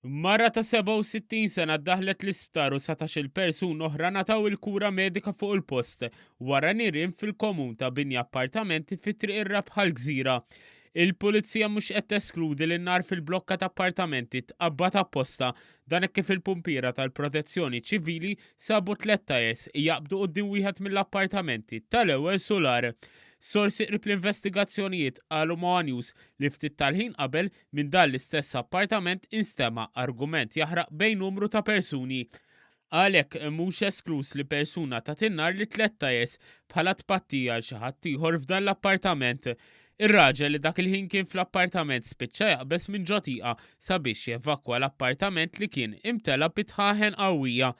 Mara ta' 67 sena ddaħlet l-isptar u satax-il persuna oħra ngħataw il-kura medika fuq il-post wara nirien fil-komun ta' binja appartamenti fi Triq ir-Rebħa l-Gżira. Il-Pulizija mhux qed teskludi li n-nar fil-blokka ta' appartamenti tqabbad apposta. Dan hekk kif il-pumpiera tal-Protezzjoni Ċivili sabu tlett tyres jaqbdu quddiem wieħed mill-appartamenti tal-ewwel sular. Sorsi qrib l-investigazzjonijiet qalu ma' one News li ftit tal-ħin qabel Minn dan l-istess appartament instema' argument jaħraq bejn numru ta' persuni. Għalhekk, mhux eskluż li persuna tat in-nar lit-tlett tyres bħala tpattija għal xi ħadd ieħor f'dan l-appartament. Ir-raġel li dak il-ħin kien fl-appartament spiċċa jaqbeż minn ġo tieqa sabiex jevakwa l-appartament li kien imtela' bi dħaħen qawwija.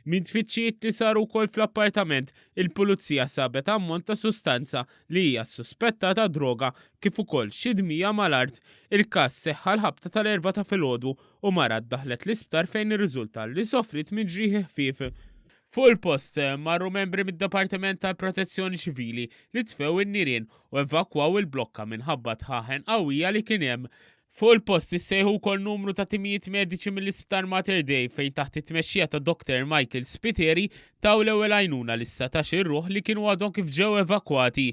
Minn tfittxijiet li saru wkoll fl-appartament, il-Pulizija sabet ammont ta' sustanza li hija ssuspettata droga kif ukoll xi dmija mal-art. Il-każ seħħ għall-ħabta tal-erbgħa ta' filgħodu u mara ddaħħlet l-isptar fejn irriżulta li sofriet minn ġrieħi ħfief. Fuq il-post marru membri mid-Dipartiment tal-Protezzjoni Ċivili li tfew in-nirien u evakwaw il-blokka minħabba dħaħen qawwija li kien hemm. Fuq il-post issejħu wkoll numru ta' timijiet mediċi mill-Isptar Mater Dei fejn taħt it-tmexxija ta' Doctor Michael Spiteri taw l-ewwel għajnuna lis-satax-il ruħ li kienu għadhom kif ġew evakwati.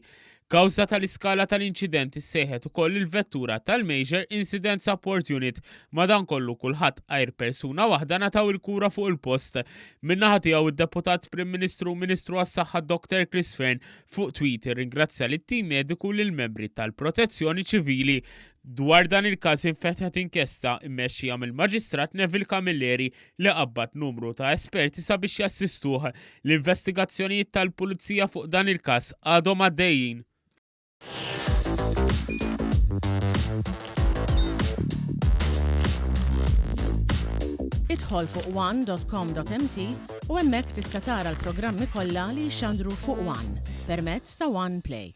Kawża tal-iskala tal-inċident issejħet ukoll il-vettura tal-Major Incident Support Unit. Madankollu kulħadd għajr persuna waħda ngħataw il-kura fuq il-post. Min-naħa tiegħu id-Deputat Prim Ministru u Ministru għas-Saħħa Doctor Chris Fearne fuq tweet irringrazzja lit-tim mediku u lill-membri tal-Protezzjoni Ċivili. Dwar dan il-każ infetħet inkjesta mmexxija mill-Maġistrat Neville Camilleri li qabbad numru ta' esperti sabiex jassistuh. L-investigazzjonijiet tal-Pulizija fuq dan il-każ għadhom għaddejjin. Idħol fuq one.com.mt u hemmhekk tista' tara l-programmi kollha li jixxandru fuq One permezz ta' One Play.